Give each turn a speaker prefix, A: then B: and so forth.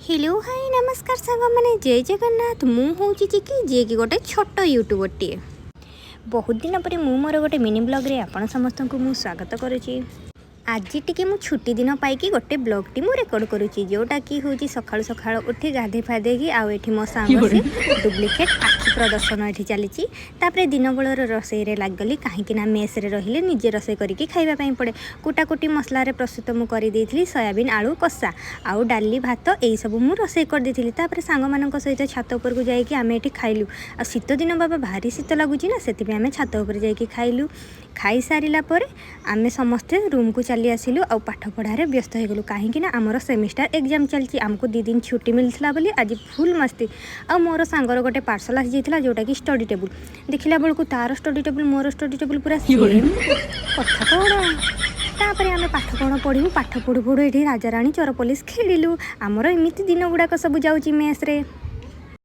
A: Hello, high, ନମସ୍କାର ସାଙ୍ଗମାନେ, ଜୟ ଜଗନ୍ନାଥ। ମୁଁ ହେଉଛି ଚିକି, ଯିଏକି ଗୋଟେ ଛୋଟ ୟୁଟ୍ୟୁବରଟିଏ। ବହୁତ ଦିନ ପରେ ମୁଁ ମୋର ଗୋଟେ ମିନି ବ୍ଲଗ୍ରେ ଆପଣ ସମସ୍ତଙ୍କୁ ମୁଁ ସ୍ୱାଗତ କରୁଛି। ଆଜି ଟିକେ ମୁଁ ଛୁଟି ଦିନ ପାଇକି ଗୋଟେ ବ୍ଲଗ୍ଟି ମୁଁ ରେକର୍ଡ଼ କରୁଛି, ଯେଉଁଟାକି ହେଉଛି ସକାଳୁ ସକାଳୁ ଉଠି ଗାଧେଇ ଫାଧେଇକି ଆଉ ଏଠି ମୋ ସାଙ୍ଗ ସେ ଡୁପ୍ଲିକେଟ୍ ଆଖି ପ୍ରଦର୍ଶନ ଏଠି ଚାଲିଛି। ତାପରେ ଦିନବେଳର ରୋଷେଇରେ ଲାଗିଗଲି, କାହିଁକି ନା ମେସ୍ରେ ରହିଲେ ନିଜେ ରୋଷେଇ କରିକି ଖାଇବା ପାଇଁ ପଡ଼େ। କୁଟାକୁଟି ମସଲାରେ ପ୍ରସ୍ତୁତ ମୁଁ କରିଦେଇଥିଲି ସୋୟାବିନ୍ ଆଳୁ କଷା ଆଉ ଡାଲି, ଭାତ, ଏଇସବୁ ମୁଁ ରୋଷେଇ କରିଦେଇଥିଲି। ତାପରେ ସାଙ୍ଗମାନଙ୍କ ସହିତ ଛାତ ଉପରକୁ ଯାଇକି ଆମେ ଏଠି ଖାଇଲୁ। ଆଉ ଶୀତ ଦିନ ବାବା, ଭାରି ଶୀତ ଲାଗୁଛି ନା, ସେଥିପାଇଁ ଆମେ ଛାତ ଉପରେ ଯାଇକି ଖାଇଲୁ। ଖାଇସାରିଲା ପରେ ଆମେ ସମସ୍ତେ ରୁମ୍କୁ ଚାଲି ଆସିଲୁ ଆଉ ପାଠ ପଢ଼ାରେ ବ୍ୟସ୍ତ ହେଇଗଲୁ, କାହିଁକି ନା ଆମର ସେମିଷ୍ଟାର ଏକ୍ଜାମ୍ ଚାଲିଛି। ଆମକୁ 2 ଦିନ ଛୁଟି ମିଳିଥିଲା ବୋଲି ଆଜି ଫୁଲ୍ ମସ୍ତି। ଆଉ ମୋର ସାଙ୍ଗର ଗୋଟେ ପାର୍ସଲ୍ ଆସିଯାଇଥିଲା, ଯେଉଁଟାକି ଷ୍ଟଡ଼ି ଟେବୁଲ୍। ଦେଖିଲା ବେଳକୁ ତାର ଷ୍ଟଡ଼ି ଟେବୁଲ୍, ମୋର ଷ୍ଟଡ଼ି ଟେବୁଲ୍ ପୁରା ସେମ୍। କଥା କ'ଣ? ତାପରେ ଆମେ ପାଠ କ'ଣ ପଢ଼ିବୁ? ପାଠ ପଢ଼ୁ ପଢ଼ୁ ଏଠି ରାଜାରାଣୀ ଚୋର ପୋଲିସ ଖେଳିଲୁ। ଆମର ଏମିତି ଦିନ ଗୁଡ଼ାକ ସବୁ ଯାଉଛି ମେସ୍ରେ।